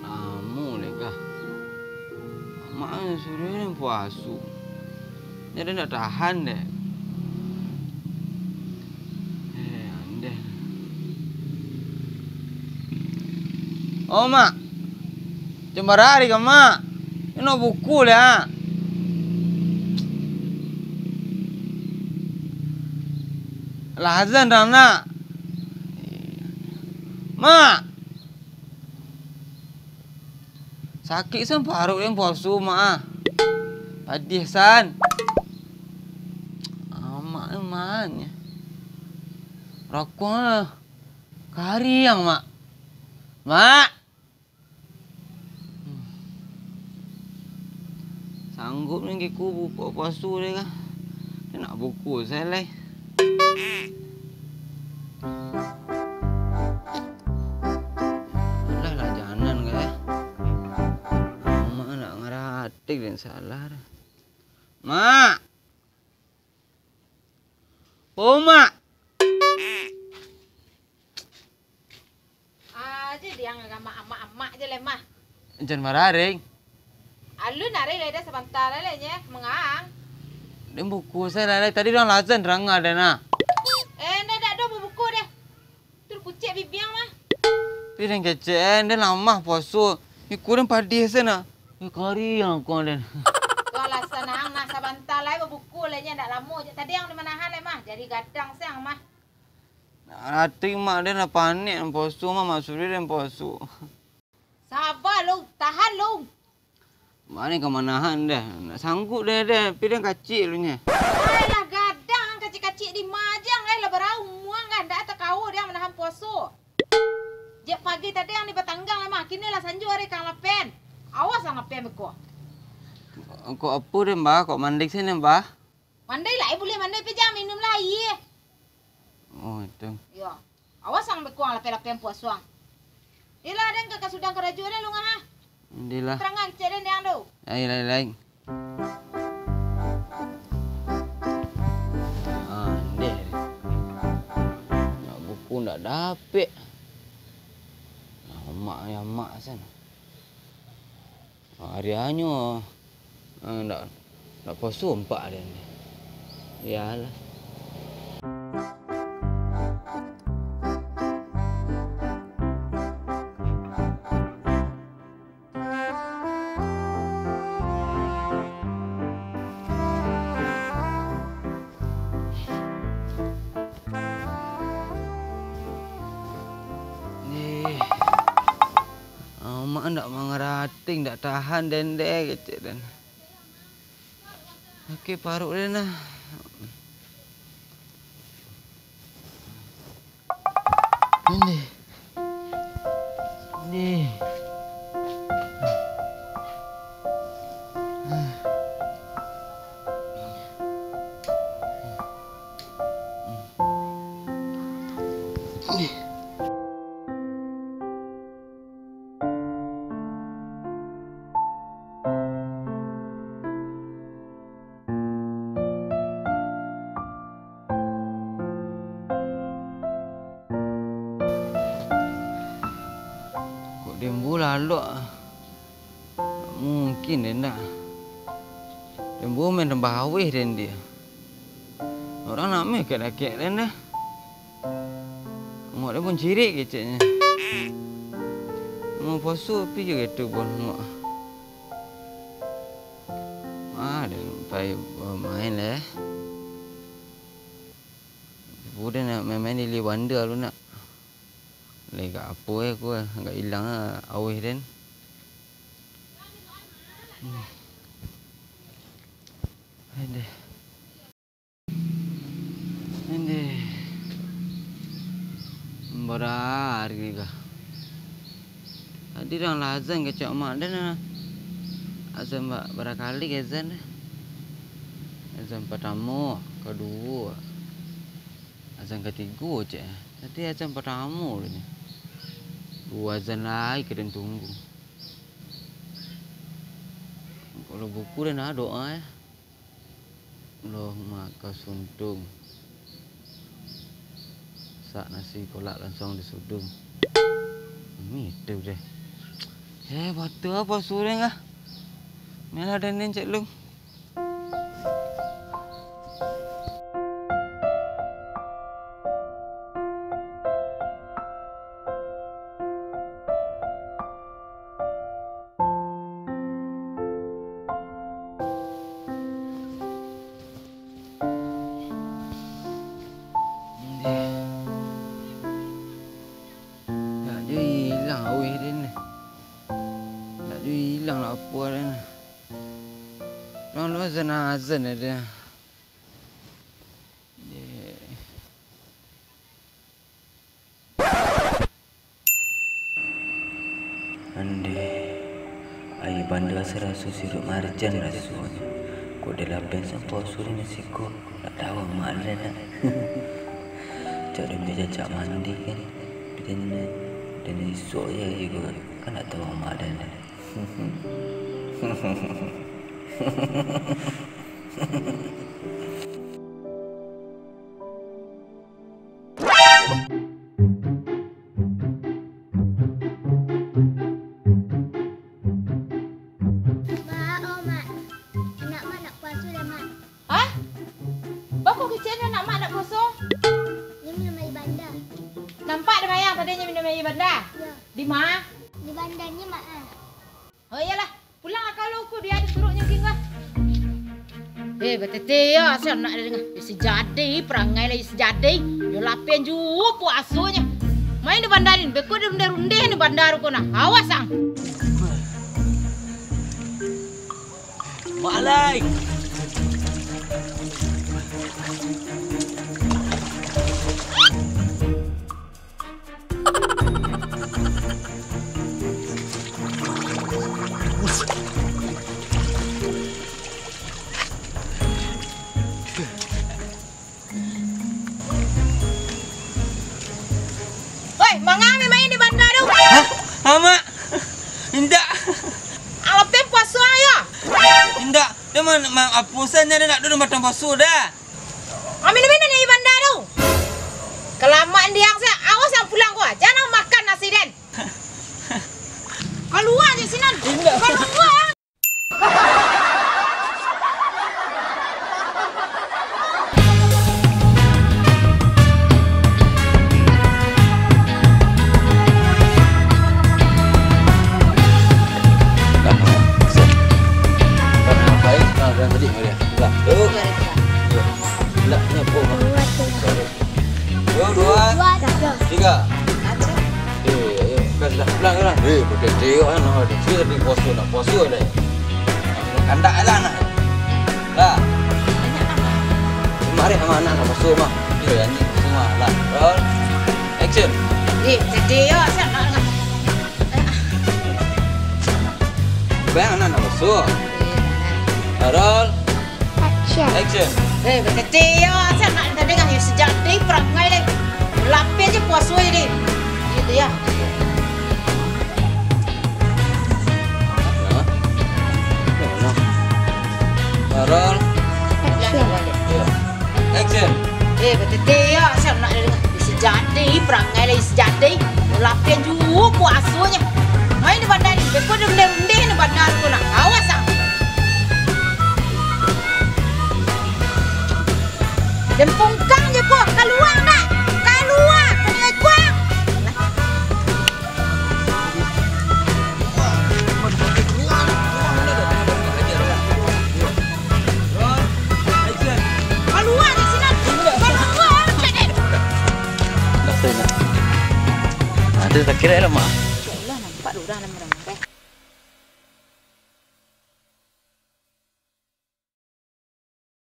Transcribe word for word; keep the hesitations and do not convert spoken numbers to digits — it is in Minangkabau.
Lamo dek kah. Mak suruah den puaso. Jadi ndak tahan dek. Eh, andeh. Oh, Mak. Jam bara hari ka, Mak? Ino buku lah. Lah azan dah, Nak. Mak. Sakik san paruik den puaso, Mak, ah. Padih san. Amak, eh, man. Rokok, ah. Kariang, Mak. Mak. Sanggup ni kiku buka puaso deh kah. Dia nak buku saya lai. Alah lah, janan ka, eh. Mak nak ngaratik dan salah dah. Mak! Oh, Mak! Aja diang amak-amak je lai, Mah. Jan marareng. Alun areng lai dah sabanta lai, lai nyo mangaang. Den buku saya lai, lai. Tadi urang lazan ranga den nah. Eh, ndak, ndak doh babuku deh. Tu kucek bibiang mah. Pi den kecek, eh, den lamah puaso. Iku den padih sen nah. Eh, kari ang kuang den. Tu alasan ang nah, sabanta lai babuku lai nyo, ndak lamo je. Tadi ang dimanahan lai mah, jadi gadang siang mah. Nah, ati mak den lah panek puaso mah, maksud den puaso. Saba lu, tahan lu. Mane ka manahan deh, nak sanggup deh, deh, pi den kacik lu nye. Ai lah gadang, kacik-kacik di majang, ai lah bara umua ang, ndak takao deh manahan puaso. Jak pagi tadi ang dibatanggang lai mah, kini lah sanjo ari ka ang lapen. Awas ang lapen beko. Kok apo den, Bah? Kok mandi sini, Bah? Mandai lah, eh, buliah mandai, pi jan minum lah aia. Oh, itu. Iyo. Awas ang beko ang lapen-lapen puaso ang. Iyolah, den ka, ka sudang karajo den lu ngah, ah. Iyolah. Tarangan kecek den, den ang tu. Lain, lain, lain. Ah, ndeh. Nak buku ndak dapek. Nah, mak, ya mak sen. Ari anyo, eh, ndak, ndak puaso empak ari ni. Iyolah. Nih. Amak ndak mangarati, ndak tahan den deh, kecek den. Sakik paruik den nah. Den deh. Den. Kok Dembo lalok ah. Mungkin den dak. Dembo main tambah aweh den dia. Urang nak main dakek-dakek den dah. Angok den pun cirik keceknyo. Mau puaso pi jo gitu pun angok. Ah, den pai bamain lah. Udah nak main-main di banda lu nak. Lai gak apo eh, ku agak ilang ah aweh den. Hmm. Aduh. Aduh. Bara hari kah? Tadi urang lah azan kecek mak den lah. Azan ba-, bara kali azan deh. Azan partamo, kaduo, azan katigo cek. Tadi azan partamo deh. Duo azan lai ka den tunggu. Kalau buku den ado doa eh. Loh, maka suntung. Sak nasi kolak langsuang disudung. Mitu deh. Eh, batua apa sureng ah? Malah den cek lu. Ndak jo ilang awih den. Ndak jo ilang lapua den. Lalu azan-azan ado. Andeh, aia banda saraso siruik marjan rasonyo. Kok dilabiahan sampai sore masih ko, ndak tahu amak den nak. Cak den cacak mandi kan, den, den isuak je aia ko, kan ndak tahu amak den nak. Mak, oh, Mak. Anak Mak nak puaso dah, Mak. Hah? Baa kecek anak Mak nak puaso? Nyo minum aia banda. Nampak dek Mayang tadi nyo minum aia banda? Yo. Di ma? Di banda nyo, Mak, ah. Oh iyolah, pulang lah kau lu, ku dia disuruh nyo gin gua. Eh, batete yo, si anak dia dengah. Yo sajadi, parangai lah yo sajadi. Yo lapian juo puasonyo. Main di banda ni, beko di rundeh-rundeh ni banda ruko nah. Awas ang. Mak lai. Woi, manga main-main di banda tu? Hah? Amak? Indak. Alah, pen puaso yo. Indak. Dia ma-, ma-, apusan nya dia nak duduk batang puaso dah. Amin, amin, ni banda tu. Kalamaan diang sa, awas ang pulang ko, jan ang makan nasi den. Kalua je sinan. Indak. Kalua. Lah. Yo, dua, tiga. Eh, ayo, kan sudah pulang kan? Eh, pakai tengok kan, oh, dia tapi puasa nak puasa dah. Kandak lah nak. Lah. Kemarin sama anak nak puasa mah. Yo, yang ni semua lah. Roll. Action. Eh, jadi yo, asal nak dengar. Bayang anak nak puasa. Roll. Action. Action. Eh, bakete yo, asal nak tadi kan yo sajadi parangai lai. Lapeh je puaso je deh. Gitu ya. Nah. Nah, nah. Roll. Action. Yo. Action. Eh, bakete yo, asal nak tadi kan yo sajadi parangai lai sajadi. Lapeh juo puasonyo. Main di bandar ni, beko di rundeh-rundeh ni bandar tu nak. Awas ah. Den pungkang je ko, kalua nak, kalua, kalua. Kalua di sinan, kalua. Ada tak kira lah, Mak. Insyaallah nampak dek urang nan